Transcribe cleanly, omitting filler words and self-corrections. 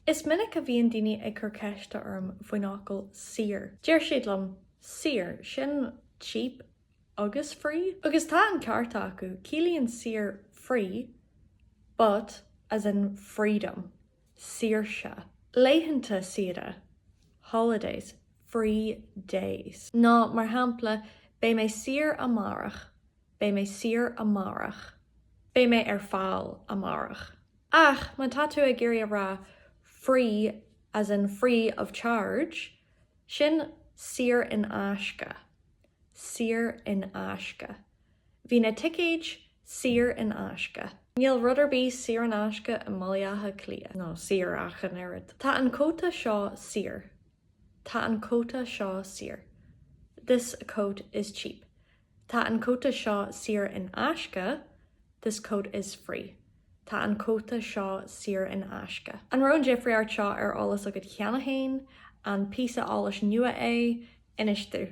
Is minic a bhíonn daoine ag cur ceiste orm faoin fhocal saor. Deir siad liom, saor, sin cheap agus free? Agus tá an ceart acu, ciallaíonn saor free, but as in freedom, saoirse. Laethanta saoire, holidays, free days. Nó, mar shampla, beidh mé saor amárach, beidh mé saor amárach. Beidh mé ar fáil amárach. Ach má tá tú ag iarraidh a rá free as in free of charge, sin saor in aisce, saor in aisce. Bhí na ticéid saor in aisce. Níl rud ar bith saor in aisce i mBaile Átha Cliath. Nó saor ach an oiread. Tá an cóta seo saor. Tá an cóta seo saor. This coat is cheap. Tá an cóta seo saor in aisce. This coat is free. Tá an cóta seo saor in aisce. An raibh an difríocht seo ar eolas agat cheana féin? An píosa eolais nua é? Inis domh.